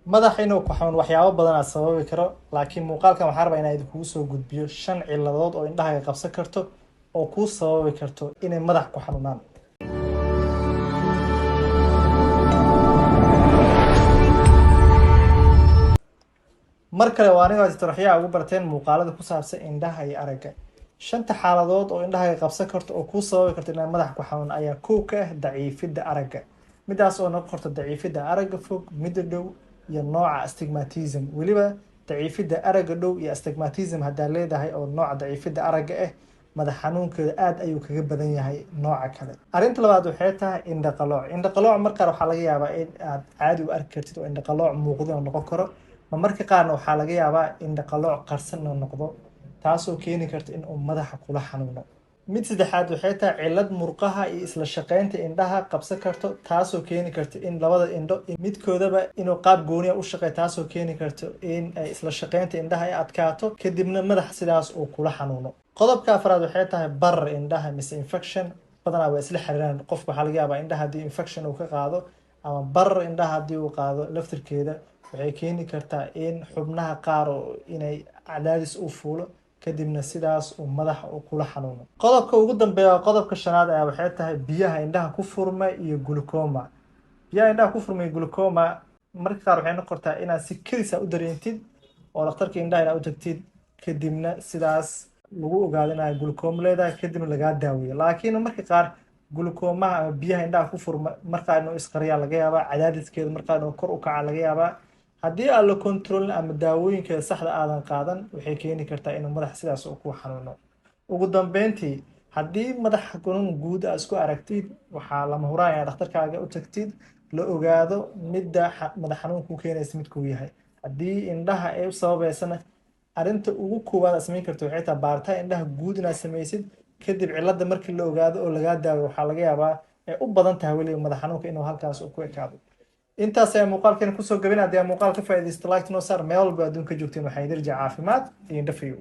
Madax inuu ku xanuun waxyaabo badan aa sababi karo, laakiin muuqaalkan waxaan rabaa inaan idinkugu soo gudbiyo shan ciladood oo indhahaaga qabsan karto oo kuu sababi karto inay madax ku xanuunaan. Mar kale waa anigoo Doctor Yaxya, ugu barteen muuqaalada ku saabsan indhaha iyo aragga. Shanta xaaladood oo indhahaaga qabsan karto oo kuu sababi karto inay madax ku xanuun ayaa kow ka ah daciifidda aragga, midaas oo noqon karto daciifidda aragga fog, midda dhow iyo nooca astigmatism. Weliba daciifidda aragga dhow iyo astigmatism haddaa leedahay oo nooca daciifidda aragga ah, madax xanuunkeeda aad ayuu kaga badan yahay nooca kale. Arrinta labaad waxay tahay indhaqalooc. Indhaqalooc marqaar waxaa laga yaabaa in aad caadi u arki kartid oo indhaqalooc muuqda oo noqon karo, ma marka qaarna waxaa laga yaabaa indhaqalooc qarsan inuu noqdo, taasoo keeni karta in uu madaxa kula xanuuno. Mid saddexaad waxay tahay cillad murqaha iyo isla shaqaynta indhaha qabsan karto, taasoo keeni karta in labada indho midkoodaba inuu qaab gooniya u shaqeeyo, taasoo keeni karto in ay isla shaqaynta indhaha ay adkaato, kadibna madaxa sidaas uu kula xanuuno. Qodobka afraad waxay tahay barar indhaha mise infection. Badanaa waa isla xiriiraan. Qofka waxaa laga yaabaa indhaha haddii infection uu ka qaado ama barar indhaha haddii uu qaado, laftirkeeda waxay keeni kartaa in xubnaha qaar oo inay cadaadis u fuulo, kadibna sidaas uu madaxa uu kula xanuuno. Qodobka ugu dambeeya, qodobka shanaad, ayaa waxay tahay biyaha indhaha ku furma iyo glaucoma. Biyaha indhaha ku furma iyo glaucoma marka qaar waxay noqon kartaa inaad si kedis ah u dareentid oo dhakhtarka indhaha inaad u tagtid, kadibna sidaas lagu ogaado inaad glaucoma leedahay, kadibna lagaa daaweeyo. Laakiin marka qaar glaucomaha ama biyaha indhaha ku furma markaa inuu isqariyaa laga yaabaa, cadaadiskeeda markaa inuu kor u kaca laga yaabaa. Haddii aan la kontrolin ama daawooyinkeeda saxda aadan qaadan, waxay keeni kartaa inuu madaxa sidaas uu ku xanuuno. Ugu dambeyntii, haddii madax xanuun guud aa isku aragtid, waxaa lama huraan inaad dhakhtarkaaga u tagtid, la ogaado midda madax xanuun kuu keenaysa midkuu yahay. Haddii indhaha ay u sababeysana, arrinta ugu koowaad aad samayn karto waxay tahay baaritaan indhaha guud inaad samaysid. Kadib cilada markii la ogaado oo lagaa daawo, waxaa laga yaabaa ay u badan tahay weliba madax xanuunka inuu halkaas ku ekaado. Intaas ayaa muuqaalkeena kusoo gabin. Haddii aa muuqaal ka faa'iidaysto, like noo saar. Meel walba adduunka joogteen, waxaa idin rajaa caafimaad iyo indho fayow.